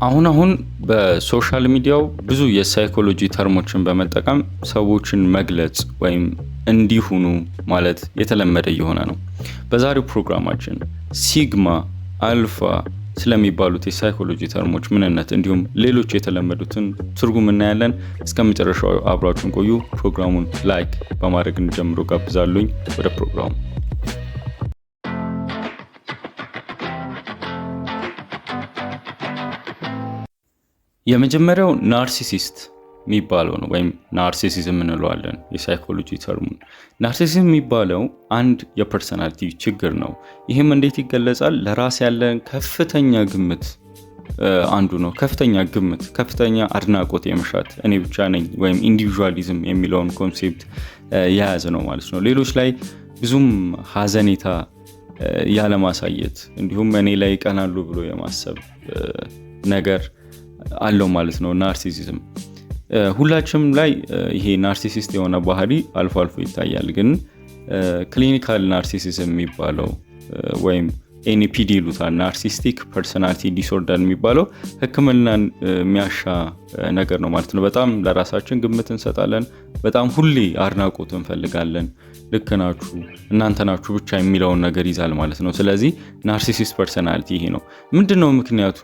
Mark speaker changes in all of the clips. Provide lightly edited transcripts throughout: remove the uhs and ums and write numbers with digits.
Speaker 1: አሁን አሁን በ social media ው ብዙ የ psychology term ኦችን በመጠቀም ሰዎችን መግለጽ ወይም እንዲሁኑ ማለት የተለመደ እየሆነ ነው። በዛሬው ፕሮግራማችን sigma፣ alpha ስለሚባሉት የ psychology term ኦች ምንነት እንዲሁም ሌሎች የተለመዱትን ትርጉም እናያለን። እስከ መጨረሻው አብራችሁን ቆዩ። ፕሮግራሙን like በማድረግ እንጀምሩ ጋብዛሉኝ። ወደ ፕሮግራሙ። የመጀመሪያው narcissist የሚባለው ነው፣ ወይም narcissism እንለዋለን የ psychology term ኡን። Narcissism የሚባለው አንድ የ personality ችግር ነው። ይህም እንዴት ይገለጻል? ለራስ ያለን ከፍተኛ ግምት አንዱ ነው። ከፍተኛ ግምት፣ ከፍተኛ አድናቆት የመሻት፣ እኔ ብቻ ነኝ ወይም individualism የሚለውን concept የያዘ ነው ማለት ነው። ሌሎች ላይ ብዙም ሀዘኔታ ያለማሳየት እንዲሁም እኔ ላይ ይቀናሉ ብሎ የማሰብ ነገር አለው ማለት ነው narcissism። ሁላችንም ላይ ይሄ narcissist የሆነ ባህሪ አልፎ አልፎ ይታያል። ግን clinical narcissism የሚባለው ወይም NPD ይሉታል፣ narcissistic personality disorder የሚባለው ሕክምናን የሚያሻ ነገር ነው ማለት ነው። በጣም ለራሳችን ግምት እንሰጣለን። በጣም ሁሌ አድናቆት እንፈልጋለን። ልክ ናችሁ፣ እናንተ ናችሁ ብቻ የሚለውን ነገር ይዛል ማለት ነው። ስለዚህ narcissist personality ይሄ ነው። ምንድን ነው ምክንያቱ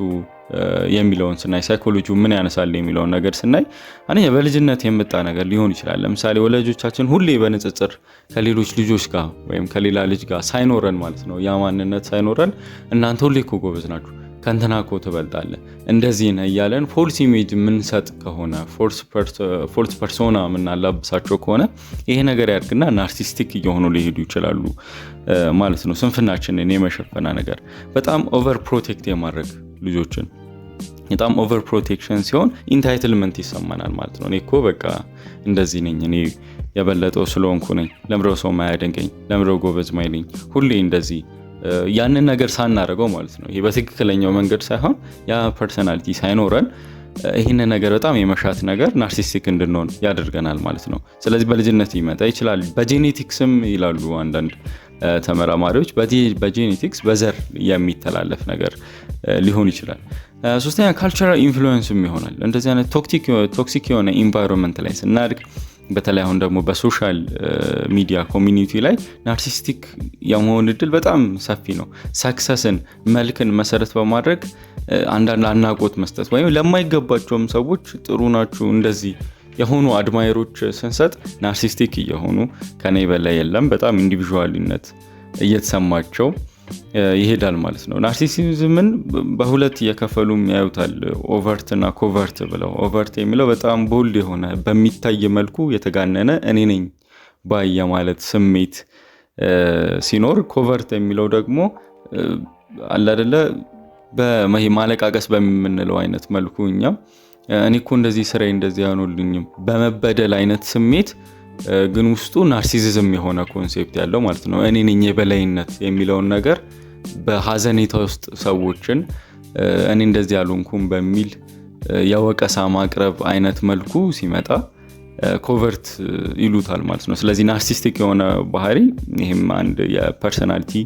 Speaker 1: የሚለውን ስናይ፣ ሳይኮሎጂው ምን ያነሳል የሚለውን ነገር ስናይ፣ አንደኛ በልጅነት የመጣ ነገር ሊሆን ይችላል። ለምሳሌ ወላጆቻችን ሁሌ በንጽጽር ከሌሎች ልጆች ጋር ወይም ከሌላ ልጅ ጋር ሳይኖረን ማለት ነው፣ ያ ማንነት ሳይኖረን እናንተ ሁሌ እኮ ጎበዝ ናችሁ፣ ከእንትና እኮ ትበልጣለህ፣ እንደዚህ ነህ እያለን false image የምንሰጥ ከሆነ፣ false persona የምናላብሳቸው ከሆነ ይሄ ነገር ያድግና narcissistic እየሆኑ ሊሄዱ ይችላሉ ማለት ነው። ስንፍናችንን የመሸፈና ነገር፣ በጣም over protect የማድረግ፣ ልጆችን በጣም over protection ሲሆን entitlement ይሰማናል ማለት ነው። እኔ እኮ በቃ እንደዚህ ነኝ፣ እኔ የበለጠው ስለሆንኩ ነኝ፣ ለምረው ሰው ማያደንቀኝ፣ ለምረው ጎበዝ ማይለኝ፣ ሁሌ እንደዚህ ያንን ነገር ሳናደርገው ማለት ነው። ይሄ በትክክለኛው መንገድ ሳይሆን ያ personality ሳይኖረን ይህንን ነገር በጣም የመሻት ነገር narcissistic እንድንሆን ያደርገናል ማለት ነው። ስለዚህ በልጅነት ሊመጣ ይችላል። በ genetics ም ይላሉ አንዳንድ ተመራማሪዎች፣ በ genetics በዘር የሚተላለፍ ነገር ሊሆን ይችላል። ሶስተኛ cultural influence ም ይሆናል። እንደዚህ አይነት toxic የሆነ environment ላይ ስናድግ፣ በተለይ አሁን ደግሞ በ social media community ላይ narcissistic የመሆን እድል በጣም ሰፊ ነው። Success ን፣ መልክን መሰረት በማድረግ አንዳንድ አድናቆት መስጠት ወይም ለማይገባቸውም ሰዎች ጥሩ ናችሁ እንደዚህ የሆኑ admirer ኦች ስንሰጥ narcissistic እየሆኑ፣ ከኔ በላይ የለም፣ በጣም individual ነት እየተሰማቸው ይሄዳል ማለት ነው። Narcissism ን በሁለት እየከፈሉ ያዩታል፣ overt እና covert ብለው። Overt የሚለው በጣም bold የሆነ፣ በሚታይ መልኩ የተጋነነ እኔ ነኝ ባይ የማለት ስሜት ሲኖር፣ covert የሚለው ደግሞ አላደለ ማለቃቀስ በምንለው አይነት መልኩ እኛም እኔ እኮ እንደዚህ ስራዬ እንደዚህ አይሆንልኝም በመበደል አይነት ስሜት ግን ውስጡ narcissism የሆነ concept ያለው ማለት ነው። እኔ ነኝ የበላይነት የሚለውን ነገር በሀዘኔታ ውስጥ ሰዎችን እኔ እንደዚህ ያልሆንኩም በሚል የወቀሳ ማቅረብ አይነት መልኩ ሲመጣ covert ይሉታል ማለት ነው። ስለዚህ narcissistic የሆነ ባህሪ ይህም አንድ የ personality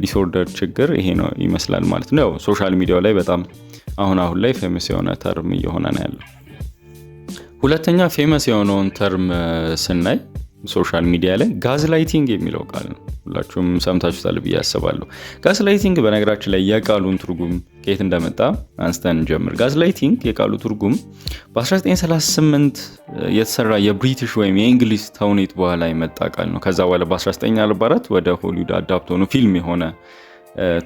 Speaker 1: disorder ችግር ይሄ ነው ይመስላል ማለት ነው። ያው social media ው ላይ በጣም አሁን አሁን ላይ famous የሆነ term እየሆነ ነው ያለው። ሁለተኛ famous የሆነውን term ስናይ social media ላይ gaslighting የሚለው ቃል ነው። ሁላችሁም ሰምታችሁታል ብዬ አስባለሁ። Gaslighting በነገራችን ላይ የቃሉን ትርጉም ከየት እንደመጣ አንስተን እንጀምር። Gaslighting የቃሉ ትርጉም በ1938 የተሰራ የብሪቲሽ ወይም የእንግሊዝ ተውኔት በኋላ የመጣ ቃል ነው። ከዛ በኋላ በ1944 ወደ ሆሊውድ adapt ሆኖ ፊልም የሆነ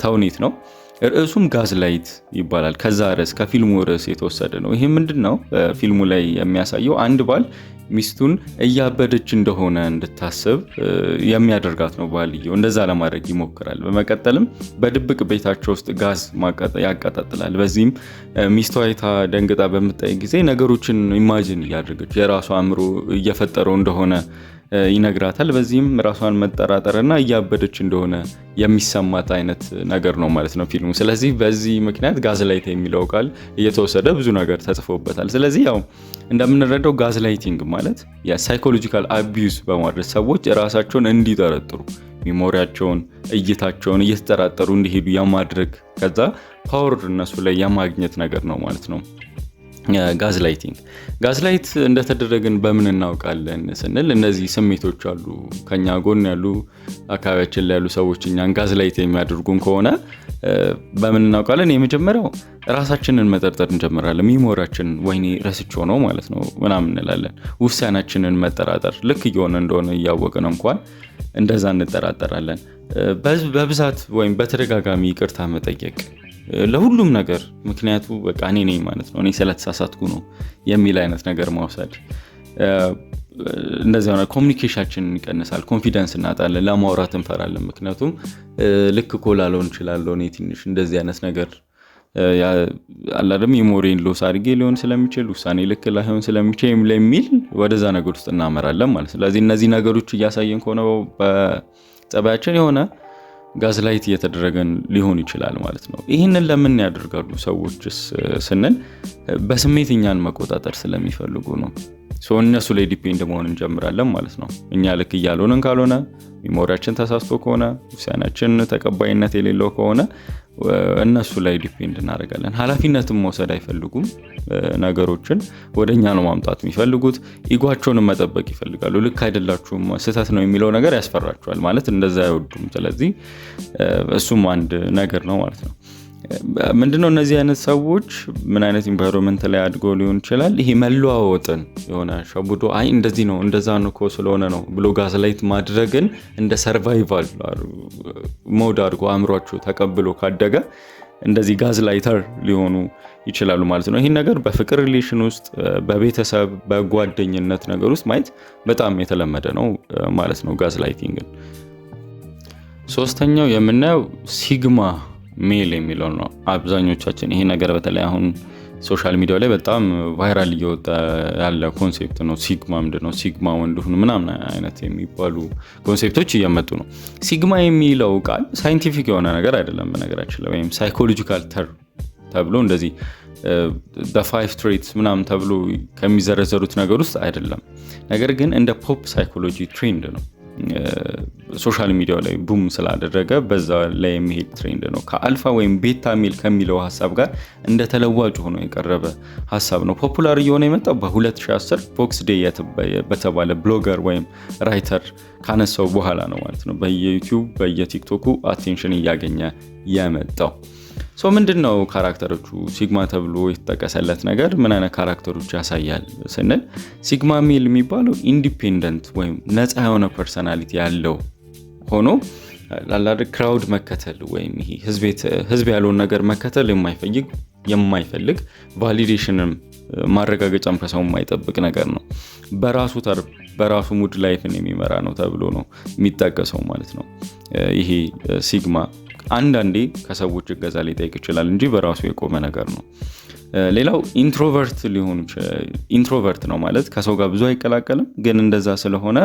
Speaker 1: ተውኔት ነው። ርዕሱም Gaslight ይባላል። ከዛ ርዕስ፣ ከፊልሙ ርዕስ የተወሰደ ነው። ይህ ምንድን ነው? ፊልሙ ላይ የሚያሳየው አንድ ባል ሚስቱን እያበደች እንደሆነ እንድታስብ የሚያደርጋት ነው። ባልየው እንደዛ ለማድረግ ይሞክራል። በመቀጠልም በድብቅ ቤታቸው ውስጥ ጋዝ ያቀጣጥላል። በዚህም ሚስቷ አይታ ደንግጣ በምታይ ጊዜ ነገሮችን imagine እያደረገች የራሷ አእምሮ እየፈጠረው እንደሆነ ይነግራታል። በዚህም ራሷን መጠራጠርና እያበደች እንደሆነ የሚሰማት አይነት ነገር ነው ማለት ነው ፊልሙ። ስለዚህ በዚህ ምክንያት gaslight የሚለው ቃል እየተወሰደ ብዙ ነገር ተጽፎበታል። ስለዚህ ያው እንደምንረዳው gaslighting ማለት የ psychological abuse በማድረስ ሰዎች ራሳቸውን እንዲጠረጥሩ፣ memory ያቸውን፣ እይታቸውን እየተጠራጠሩ እንዲሄዱ የማድረግ፣ ከዛ power እነሱ ላይ የማግኘት ነገር ነው ማለት ነው። Gaslighting። Gaslight እንደተደረግን በምን እናውቃለን ስንል እነዚህ ስሜቶች አሉ። ከኛ ጎን ያሉ፣ አካባቢያችን ላይ ያሉ ሰዎች እኛን gaslight የሚያደርጉን ከሆነ በምን እናውቃለን? የመጀመሪያው ራሳችንን መጠርጠር እንጀምራለን። Memory ያችንን ወይኔ ረስቼው ነው ማለት ነው ምናምን እንላለን። ውሳኔያችንን መጠራጠር፣ ልክ እየሆነ እንደሆነ እያወቅን እንኳን እንደዛ እንጠራጠራለን። በብዛት ወይም በተደጋጋሚ ይቅርታ መጠየቅ ለሁሉም ነገር፣ ምክንያቱ በቃ እኔ ነኝ ማለት ነው፣ እኔ ስለተሳሳትኩ ነው የሚል አይነት ነገር መውሰድ። እንደዚያ ሆነ communication ኣችንን ይቀንሳል፣ confidence እናጣለን፣ ለማውራት እንፈራለን። ምክንያቱም ልክ እኮ ላልሆን እችላለሁ፣ እኔ ትንሽ እንደዚህ አይነት ነገር አላደም memory ን loss አድርጌ ሊሆን ስለሚችል፣ ውሳኔ ልክ ላይሆን ስለሚችል የሚል ወደዛ ነገር ውስጥ እናመራለን ማለት። ስለዚህ እነዚህ ነገሮች እያሳየን ከሆነ በጸባያችን የሆነ gaslight እየተደረገን ሊሆን ይችላል ማለት ነው። ይህንን ለምን ያደርጋሉ ሰዎችስ ስንል በስሜት እኛን መቆጣጠር ስለሚፈልጉ ነው። እነሱ ላይ depend መሆን እንጀምራለን ማለት ነው። እኛ ልክ እያልሆንን ካልሆነ፣ memory ያችን ተሳስቶ ከሆነ፣ ውሳኔያችን ተቀባይነት የሌለው ከሆነ እነሱ ላይ depend እናደርጋለን። ኃላፊነትን መውሰድ አይፈልጉም። ነገሮችን ወደ እኛ ነው ማምጣት የሚፈልጉት። Ego ኣቸውንም መጠበቅ ይፈልጋሉ። ልክ አይደላችሁም፣ ስህተት ነው የሚለው ነገር ያስፈራቸዋል፣ ማለት እንደዛ አይወዱም። ስለዚህ እሱም አንድ ነገር ነው ማለት ነው። ምንድነው፣ እነዚህ አይነት ሰዎች ምን አይነት environment ላይ አድገው ሊሆን ይችላል? ይሄ መለዋወጥን፣ የሆነ ሸቡዶ አይ እንደዚህ ነው እንደዛ ነው እኮ ስለሆነ ነው ብሎ gaslight ማድረግን እንደ survival mode አድርጎ አእምሯቸው ተቀብሎ ካደገ እንደዚህ gaslighter ሊሆኑ ይችላሉ ማለት ነው። ይህን ነገር በፍቅር relation ውስጥ፣ በቤተሰብ፣ በጓደኝነት ነገር ውስጥ ማየት በጣም የተለመደ ነው ማለት ነው gaslighting ን። ሶስተኛው የምናየው sigma male የሚለው ነው። አብዛኞቻችን ይሄ ነገር በተለይ አሁን social media ላይ በጣም viral እየወጣ ያለ concept ነው። Sigma ምንድን ነው? Sigma ወንድ ሁን ምናምን አይነት የሚባሉ concept ኦች እየመጡ ነው። Sigma የሚለው ቃል scientific የሆነ ነገር አይደለም በነገራችን ላይ፣ ወይም psychological term ተብሎ እንደዚህ five traits ምናምን ተብሎ ከሚዘረዘሩት ነገር ውስጥ አይደለም። ነገር ግን እንደ pop psychology trend ነው። Social media ው ላይ boom ስላደረገ በዛ ላይ የሚሄድ trend ነው። ከአልፋ ወይም beta male ከሚለው ሀሳብ ጋር እንደ ተለዋጭ ሆኖ የቀረበ ሀሳብ ነው። Popular እየሆነ የመጣው በ2010 Vox Day በተባለ blogger ወይም writer ካነሳው በኋላ ነው ማለት ነው። በየ YouTube በየ TikTok ኩ attention እያገኘ የመጣው። So ምንድን ነው character ኦቹ? Sigma ተብሎ የተጠቀሰለት ነገር ምን አይነት character ኦች ያሳያል ስንል sigma male የሚባለው independent ወይም ነፃ የሆነ personality ያለው ሆኖ ላላደ crowd መከተል ወይም ይሄ ህዝብ ያለውን ነገር መከተል የማይፈልግ፣ validation ም ማረጋገጫም ከሰው የማይጠብቅ ነገር ነው። በራሱ ተር በራሱ mood life ን የሚመራ ነው ተብሎ ነው የሚጠቀሰው ማለት ነው። ይሄ sigma አንዳንዴ ከሰዎች እገዛ ሊጠይቅ ይችላል እንጂ በራሱ የቆመ ነገር ነው። ሌላው introvert ሊሆኑ፣ introvert ነው ማለት ከሰው ጋር ብዙ አይቀላቀልም፣ ግን እንደዛ ስለሆነ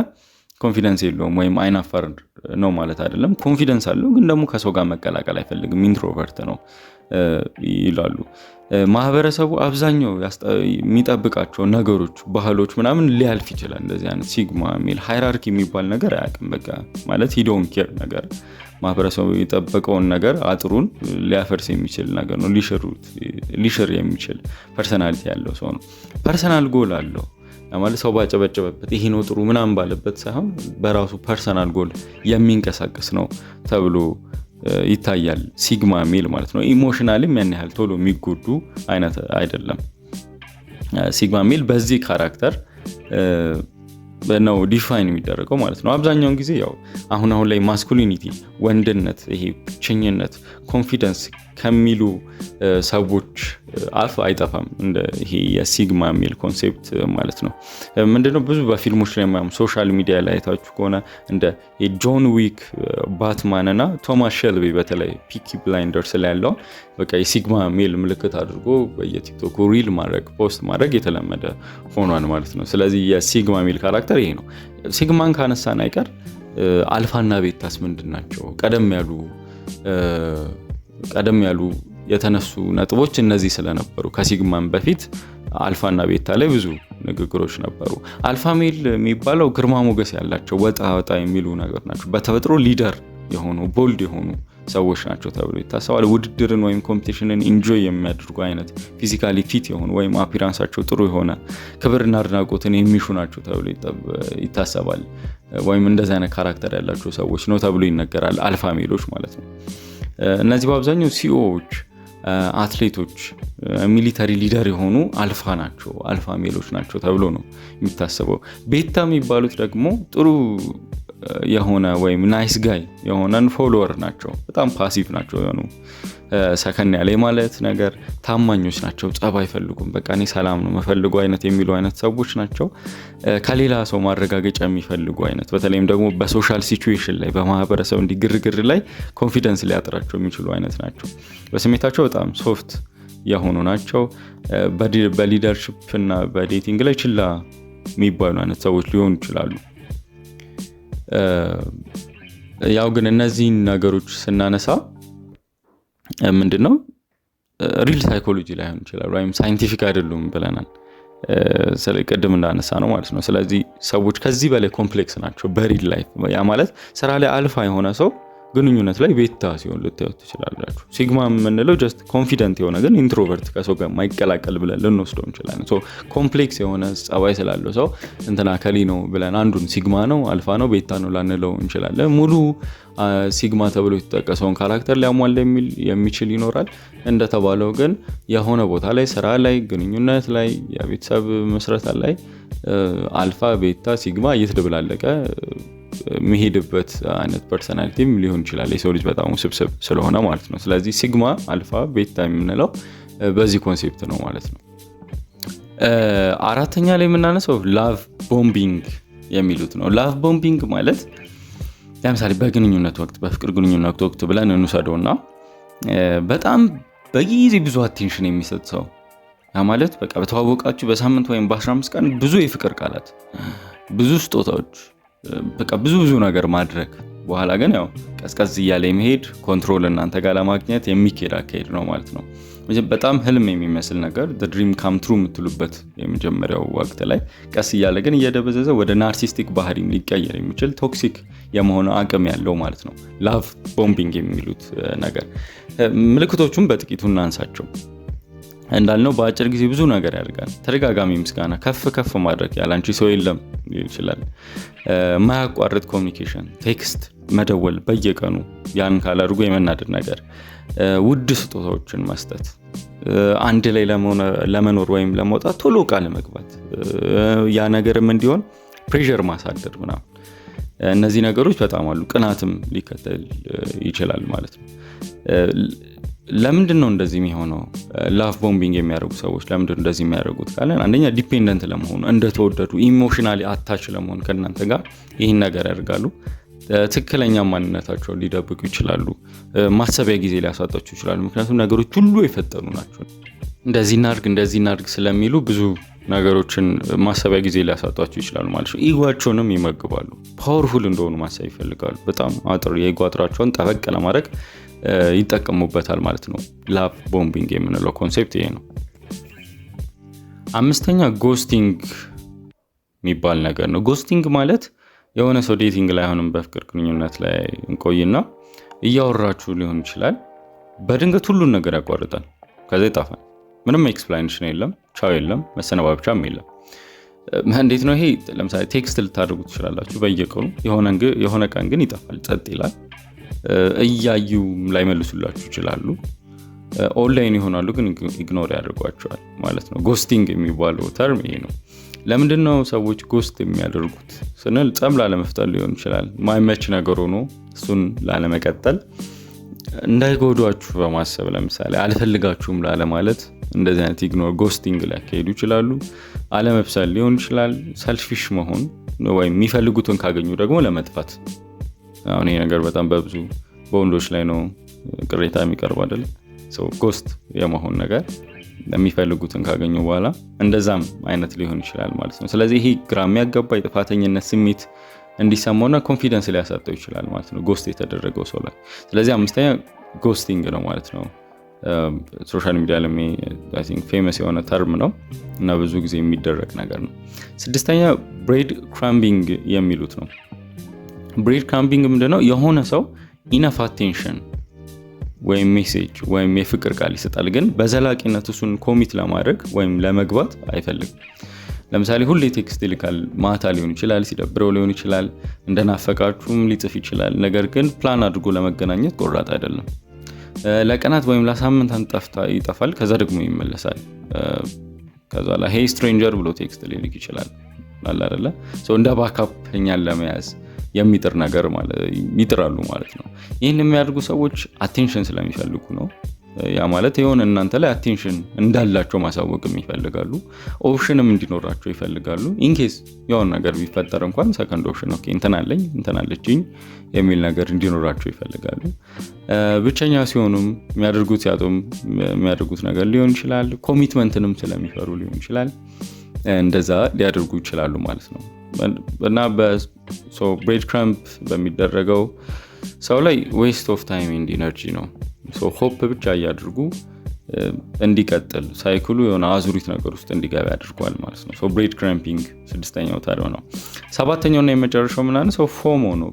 Speaker 1: confidence የለውም ወይም አይናፋር ነው ማለት አይደለም። Confidence አለው፣ ግን ደግሞ ከሰው ጋር መቀላቀል አይፈልግም። Introvert ነው ይላሉ። ማህበረሰቡ አብዛኛው የሚጠብቃቸው ነገሮች፣ ባህሎች ምናምን ሊያልፍ ይችላል። እንደዚህ አይነት sigma male hierarchy የሚባል ነገር አያውቅም። በቃ ማለት he don't care ነገር፣ ማህበረሰቡ የጠበቀውን ነገር አጥሩን ሊያፈርስ የሚችል ነገር ነው። ሊሽር የሚችል personality ያለው ሰው ነው። Personal goal አለው ማለት ሰው ባጨበጨበበት፣ ይሄ ነው ጥሩ ምናምን ባለበት ሳይሆን በራሱ personal goal የሚንቀሳቀስ ነው ተብሎ ይታያል። Sigma male ማለት ነው። Emotionally ም ያን ያህል ቶሎ የሚጎዱ አይነት አይደለም። Sigma male በዚህ character ነው define የሚደረገው ማለት ነው። አብዛኛውን ጊዜ ያው አሁን አሁን ላይ masculinity፣ ወንድነት፣ ይሄ ብቸኝነት፣ confidence ከሚሉ ሰዎች አፍ አይጠፋም እንደ ይሄ የ sigma male concept ማለት ነው። ምንድነው፣ ብዙ በፊልሞች ላይ ምናምን social media ላይ አይታችሁ ከሆነ እንደ የጆን ዊክ፣ ባትማን እና ቶማስ ሼልቢ፣ በተለይ Peaky Blinders ላይ ያለውን በቃ የ sigma male ምልክት አድርጎ በየ TikTok reel ማድረግ፣ post ማድረግ የተለመደ ሆኗል ማለት ነው። ስለዚህ የ sigma male character ይሄ ነው። Sigma ን ካነሳን አይቀር አልፋና beta ስ ምንድን ናቸው? ቀደም ያሉ የተነሱ ነጥቦች እነዚህ ስለነበሩ ከ sigma ን በፊት አልፋና beta ላይ ብዙ ንግግሮች ነበሩ። Alpha male የሚባለው ግርማ ሞገስ ያላቸው፣ ወጣ ወጣ የሚሉ ነገር ናቸው። በተፈጥሮ leader የሆኑ፣ bold የሆኑ ሰዎች ናቸው ተብሎ ይታሰባል። ውድድርን ወይም competition ን enjoy የሚያደርጉ አይነት፣ physically fit የሆኑ ወይም appearance ኣቸው ጥሩ የሆነ፣ ክብርና አድናቆትን የሚሹ ናቸው ተብሎ ይታሰባል። ወይም እንደዚህ አይነት character ያላቸው ሰዎች ነው ተብሎ ይነገራል። Alpha male ኦች ማለት ነው። እነዚህ በአብዛኛው CEO ዎች፣ አትሌቶች፣ military leader የሆኑ አልፋ ናቸው፣ alpha male ኦች ናቸው ተብሎ ነው የሚታሰበው። Beta የሚባሉት ደግሞ ጥሩ የሆነ ወይም nice guy የሆነን follower ናቸው። በጣም passive ናቸው፣ የሆኑ ሰከን ያለ የማለት ነገር፣ ታማኞች ናቸው። ጸብ አይፈልጉም። በቃ እኔ ሰላም ነው የምፈልገው አይነት የሚሉ አይነት ሰዎች ናቸው። ከሌላ ሰው ማረጋገጫ የሚፈልጉ አይነት፣ በተለይም ደግሞ በ social situation ላይ፣ በማህበረሰብ እንዲህ ግርግር ላይ confidence ሊያጥራቸው የሚችሉ አይነት ናቸው። በስሜታቸው በጣም soft የሆኑ ናቸው። በ leadership እና በ dating ላይ ችላ የሚባሉ አይነት ሰዎች ሊሆኑ ይችላሉ። ያው ግን እነዚህን ነገሮች ስናነሳ ምንድን ነው፣ real psychology ላይሆን ይችላል ወይም scientific አይደሉም ብለናል፣ ቅድም እንዳነሳነው ማለት ነው። ስለዚህ ሰዎች ከዚህ በላይ complex ናቸው በ real life። ያ ማለት ስራ ላይ አልፋ የሆነ ሰው ግንኙነት ላይ beta ሲሆን ልታዩት ትችላላችሁ። Sigma የምንለው just confident የሆነ ግን introvert፣ ከሰው ጋር የማይቀላቀል ብለን ልንወስደው እንችላለን። Complex የሆነ ጸባይ ስላለው ሰው እንትና ከሊ ነው ብለን አንዱን sigma ነው፣ አልፋ ነው፣ beta ነው ላንለው እንችላለን። ሙሉ sigma ተብሎ የተጠቀሰውን character ሊያሟላ የሚችል ይኖራል። እንደተባለው ግን የሆነ ቦታ ላይ፣ ስራ ላይ፣ ግንኙነት ላይ፣ የቤተሰብ ምስረታ ላይ alpha፣ beta፣ sigma እየተደበላለቀ የሚሄድበት አይነት personality ም ሊሆን ይችላል። የሰው ልጅ በጣም ውስብስብ ስለሆነ ማለት ነው። ስለዚህ sigma፣ alpha፣ beta የምንለው በዚህ concept ነው ማለት ነው። አራተኛ ላይ የምናነሳው love bombing የሚሉት ነው። Love bombing ማለት ለምሳሌ በግንኙነት ወቅት፣ በፍቅር ግንኙነት ወቅት ብለን እንውሰደው እና በጣም በጊዜ ብዙ attention የሚሰጥ ሰው፣ ያ ማለት በቃ በተዋወቃችሁ በሳምንት ወይም በ15 ቀን ብዙ የፍቅር ቃላት፣ ብዙ ስጦታዎች፣ በቃ ብዙ ብዙ ነገር ማድረግ፣ በኋላ ግን ያው ቀዝቀዝ እያለ የመሄድ፣ control እናንተ ጋር ለማግኘት የሚኬድ አካሄድ ነው ማለት ነው። በጣም ህልም የሚመስል ነገር፣ dream come true የምትሉበት የመጀመሪያው ወቅት ላይ፣ ቀስ እያለ ግን እየደበዘዘ ወደ narcissistic ባህሪም ሊቀየር የሚችል፣ toxic የመሆን አቅም ያለው ማለት ነው። Love bombing የሚሉት ነገር ምልክቶቹን በጥቂቱ እናንሳቸው። እንዳልነው በአጭር ጊዜ ብዙ ነገር ያደርጋል። ተደጋጋሚ ምስጋና፣ ከፍ ከፍ ማድረግ፣ ያላንቺ ሰው የለም ሊል ይችላል። የማያቋርጥ communication፣ text፣ መደወል በየቀኑ፣ ያን ካላደረጉ የመናደድ ነገር፣ ውድ ስጦታዎችን መስጠት፣ አንድ ላይ ለመኖር ወይም ለመውጣት ቶሎ ቃል መግባት፣ ያ ነገርም እንዲሆን pressure ማሳደር ምናምን፣ እነዚህ ነገሮች በጣም አሉ። ቅናትም ሊከተል ይችላል ማለት ነው። ለምንድን ነው እንደዚህ የሚሆነው? Love bombing የሚያደርጉ ሰዎች ለምንድን ነው እንደዚህ የሚያደርጉት ካለን፣ አንደኛ dependent ለመሆኑ፣ እንደተወደዱ emotionally attach ለመሆን ከእናንተ ጋር ይህን ነገር ያደርጋሉ። ትክክለኛ ማንነታቸውን ሊደብቁ ይችላሉ። ማሰቢያ ጊዜ ሊያሳጣቸው ይችላሉ። ምክንያቱም ነገሮች ሁሉ የፈጠኑ ናቸው። እንደዚህ እናድርግ፣ እንደዚህ እናድርግ ስለሚሉ ብዙ ነገሮችን ማሰቢያ ጊዜ ሊያሳጧቸው ይችላሉ ማለት ነው። Ego ኣቸውንም ይመግባሉ። Powerful እንደሆኑ ማሰብ ይፈልጋሉ። በጣም አጥር የ ego አጥራቸውን ጠበቅ ለማድረግ ይጠቀሙበታል ማለት ነው። Love bombing የምንለው concept ይሄ ነው። አምስተኛ ghosting የሚባል ነገር ነው። Ghosting ማለት የሆነ ሰው dating ላይ፣ አሁንም በፍቅር ግንኙነት ላይ እንቆይና፣ እያወራችሁ ሊሆን ይችላል። በድንገት ሁሉን ነገር ያቋርጣል። ከዛ ይጠፋል። ምንም explanation የለም፣ ቻው የለም፣ መሰነባበቻም የለም። እንዴት ነው ይሄ? ለምሳሌ text ልታደርጉ ትችላላችሁ በየቀኑ፣ የሆነ ቀን ግን ይጠፋል፣ ጸጥ ይላል። እያዩ ላይመልሱላችሁ ይችላሉ። ኦንላይን ይሆናሉ፣ ግን ignore ያደርጓችኋል ማለት ነው። Ghosting የሚባለው term ይሄ ነው። ለምንድን ነው ሰዎች ghost የሚያደርጉት ስንል፣ ጸብ ላለመፍጠር ሊሆን ይችላል። ማይመች ነገር ሆኖ እሱን ላለመቀጠል፣ እንዳይጎዷችሁ በማሰብ፣ ለምሳሌ አልፈልጋችሁም ላለማለት እንደዚህ አይነት ignore፣ ghosting ሊያካሄዱ ይችላሉ። አለመብሰል ሊሆን ይችላል። Selfish መሆን ወይም የሚፈልጉትን ካገኙ ደግሞ ለመጥፋት። አሁን ይሄ ነገር በጣም በብዙ በወንዶች ላይ ነው ቅሬታ የሚቀርብ አይደለ? Ghost የመሆን ነገር የሚፈልጉትን ካገኙ በኋላ እንደዛም አይነት ሊሆን ይችላል ማለት ነው። ስለዚህ ይሄ ግራ የሚያጋባ የጥፋተኝነት ስሜት እንዲሰማውና confidence ሊያሳጠው ይችላል ማለት ነው ghost የተደረገው ሰው ላይ። ስለዚህ አምስተኛ ghosting ነው ማለት ነው። Social media ላይ famous የሆነ term ነው እና ብዙ ጊዜ የሚደረግ ነገር ነው። ስድስተኛ bread crumbing የሚሉት ነው። Bread crumbing ምንድነው? የሆነ ሰው enough attention ወይም message ወይም የፍቅር ቃል ይሰጣል፣ ግን በዘላቂነት እሱን commit ለማድረግ ወይም ለመግባት አይፈልግም። ለምሳሌ ሁሌ text ይልካል። ማታ ሊሆን ይችላል፣ ሲደብረው ሊሆን ይችላል፣ እንደናፈቃችሁም ሊጽፍ ይችላል። ነገር ግን ፕላን አድርጎ ለመገናኘት ቆራጥ አይደለም። ለቀናት ወይም ለሳምንታት ጠፍታ ይጠፋል። ከዛ ደግሞ ይመለሳል። ከዛ ላይ "Hey stranger" ብሎ text ሊልክ ይችላል። አለ አይደለ? እንደ backup እኛን ለመያዝ የሚጥር ነገር ይጥራሉ ማለት ነው። ይህን የሚያደርጉ ሰዎች attention ስለሚፈልጉ ነው። ያ ማለት የሆነ እናንተ ላይ attention እንዳላቸው ማሳወቅም ይፈልጋሉ። Option ም እንዲኖራቸው ይፈልጋሉ። In case የሆነ ነገር ቢፈጠር እንኳን second option፣ okay እንትን አለኝ፣ እንትን አለችኝ የሚል ነገር እንዲኖራቸው ይፈልጋሉ። ብቸኛ ሲሆኑም፣ የሚያደርጉት ሲያጡም የሚያደርጉት ነገር ሊሆን ይችላል። Commitment ንም ስለሚፈሩ ሊሆን ይችላል። እንደዛ ሊያደርጉ ይችላሉ ማለት ነው። እና bread crumb በሚደረገው ሰው ላይ waste of time and energy ነው። Hope ብቻ እያድርጉ እንዲቀጥል cycle ኡ የሆነ አዙሪት ነገር ውስጥ እንዲገባ ያደርገዋል ማለት ነው። Bread crumbing ስድስተኛው term ነው። ሰባተኛውና የመጨረሻው ምናምን ሰው FOMO ነው።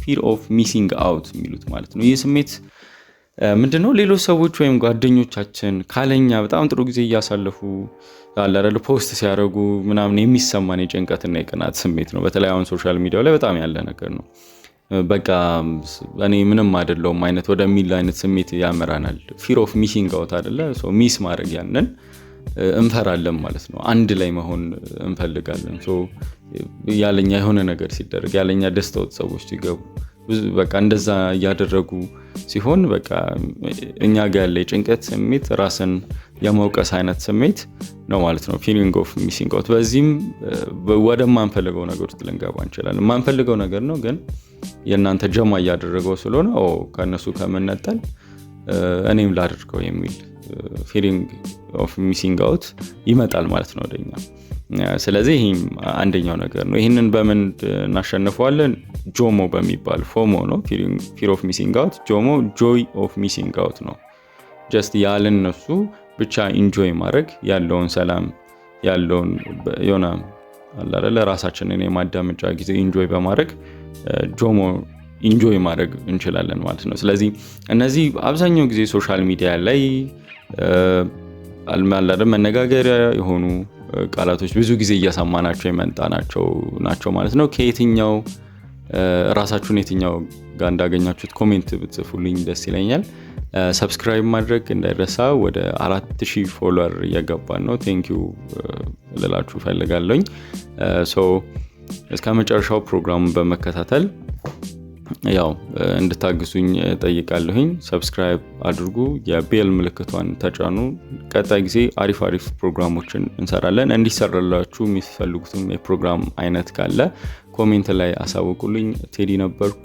Speaker 1: Fear of missing out የሚሉት ማለት ነው። ይህ ስሜት ምንድነው? ሌሎች ሰዎች ወይም ጓደኞቻችን ካለኛ በጣም ጥሩ ጊዜ እያሳለፉ አለ አይደል፣ post ሲያደርጉ ምናምን የሚሰማን የጭንቀትና የቅናት ስሜት ነው። በተለይ አሁን social media ው ላይ በጣም ያለ ነገር ነው። በቃ እኔ ምንም አይደለሁም አይነት ወደሚል አይነት ስሜት ያመራናል። Fear of missing out አይደለ? Miss ማድረግ ያንን እንፈራለን ማለት ነው። አንድ ላይ መሆን እንፈልጋለን። ያለኛ የሆነ ነገር ሲደረግ፣ ያለኛ ደስታ ውስጥ ሰዎች ሲገቡ፣ በቃ እንደዛ እያደረጉ ሲሆን በቃ እኛ ጋር ያለ የጭንቀት ስሜት፣ ራስን የመውቀስ አይነት ስሜት ነው ማለት ነው። Feeling of missing out። በዚህም ወደማንፈልገው ነገር ውስጥ ልንገባ እንችላለን። የማንፈልገው ነገር ነው፣ ግን የእናንተ ጀማ እያደረገው ስለሆነ ከእነሱ ከምነጠል እኔም ላድርገው የሚል feeling of missing out ይመጣል ማለት ነው ወደኛ። ስለዚህ ይህም አንደኛው ነገር ነው። ይህንን በምን እናሸንፈዋለን? JOMO በሚባል፣ FOMO ነው fear of missing out፣ JOMO joy of missing out ነው። Just ያለ እነሱ ብቻ enjoy ማድረግ፣ ያለውን ሰላም፣ ያለውን የሆነ አለ አይደለ ራሳችንን የማዳመጫ ጊዜ enjoy በማድረግ JOMO enjoy ማድረግ እንችላለን ማለት ነው። ስለዚህ እነዚህ አብዛኛው ጊዜ social media ላይ አለ መነጋገሪያ የሆኑ ቃላቶች፣ ብዙ ጊዜ እየሰማናቸው የመጣናቸው ናቸው ማለት ነው። ከየትኛው ራሳችሁን የትኛው ጋር እንዳገኛችሁት comment ብትጽፉልኝ ደስ ይለኛል። Subscribe ማድረግ እንዳይረሳ። ወደ 4000 follower እየገባን ነው። Thank you ልላችሁ እፈልጋለሁኝ። እስከ መጨረሻው ፕሮግራሙን በመከታተል ያው እንድታግዙኝ ጠይቃለሁኝ። Subscribe አድርጉ፣ የ bell ምልክቷን ተጫኑ። ቀጣይ ጊዜ አሪፍ አሪፍ ፕሮግራሞችን እንሰራለን። እንዲሰራላችሁ የሚፈልጉትም የፕሮግራም አይነት ካለ comment ላይ አሳውቁልኝ። ቴዲ ነበርኩ።